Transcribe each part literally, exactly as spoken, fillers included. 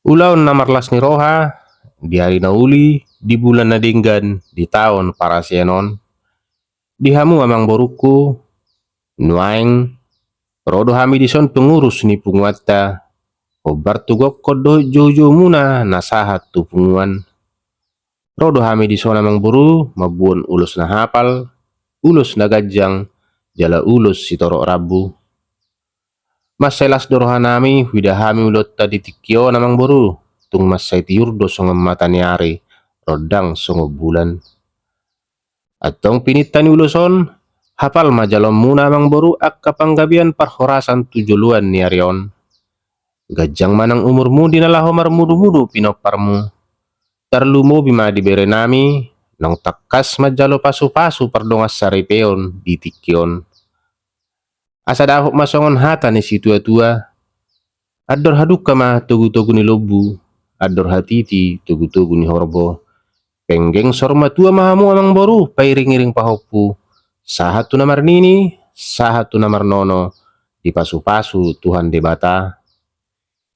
Ulaon na marlas ni roha, di ari na uli, di bulan na denggan, di taon parasian on. Di hamu amang borungku, nuaeng, ro do hami dison pengurus ni punguanta, hombar tu gokhon dohot joujoumuna na sahat tu punguan. Ro do hami dison amang boru, mamboan ulos na hapal, ulos na ganjang, jala ulos sitorop rambu. Mansai las do rohanami, huida hami ulaonta di tingki on amang boru, tung mansai tiur do songon mata ni ari, rondang songon bulan. Antong pininta ni ulos on, hapal ma jaloonmuna amang boru angka panggabean parhorasan tu joloan ni ari on. Ganjang ma nang umurmu di na laho marmudumudu pinomparmu. Tarlumobi ma di berenami, naung tangkas manjalo pasupasu pardongansaripeon di tingki on. Asa dapot ma songon hata ni situatua: Andor hadungka ma togutogu ni lombu, andor hatiti togutogu ni horbo. Penggeng saur matua ma hamu amang boru, pairingiring pahompu, sahat tu na marnini, sahat tu na marnono, dipasupasu Tuhan Debata.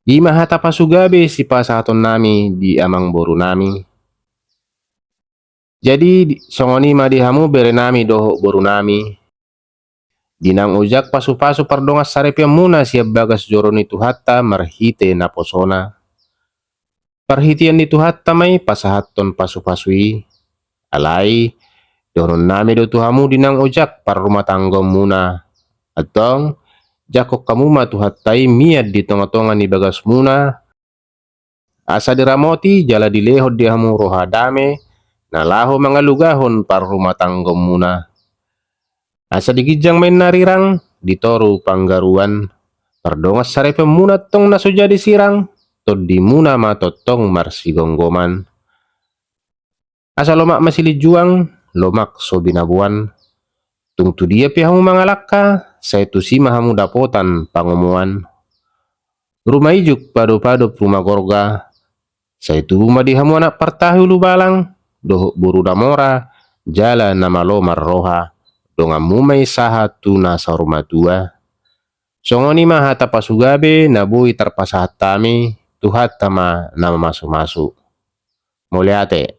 I ma hata pasugabe sipasahatonnami di amang borunami. Jadi, di-, songon i ma di hamu berenami dohot borunami. Di naung ojak pasupasu pardongansaripeonmuna sian bagas joro ni Tuhanta marhite naposona. Parhitean ni Tuhanta ma i pasahathon pasupasu i. Alai, dohononnami do tu hamu di naung ojak parrumatanggaonmuna. Antong, jangkon hamu ma Tuhanta i mian di tongatonga ni bagasmuna, asa diramoti jala dilehon di hamu roha dame, na laho mangalugahon parrumatanggaonmuna. Asa di ginjang ma i na rirang, di toru panggaruan, pardongansaripeonmuna antong na so jadi sirang, tondimuna ma tongtong marsigomgoman. Asa lomak masilinjuang, lomak so binaboan. Tung tu dia pe hamu mangalangka, sai tusi ma hamu dapotan pangomoan. Ruma ijuk padopadop ruma gorga, sai tubu ma di hamu anak partahi ulubalang, dohot boru na mora, jala na malo marroha, donganmu ma i sahat tu na saur matua. Songon i ma hata pasugabe na boi tarpasahat hami, Tuhanta ma na mamasumasu. Mauliate.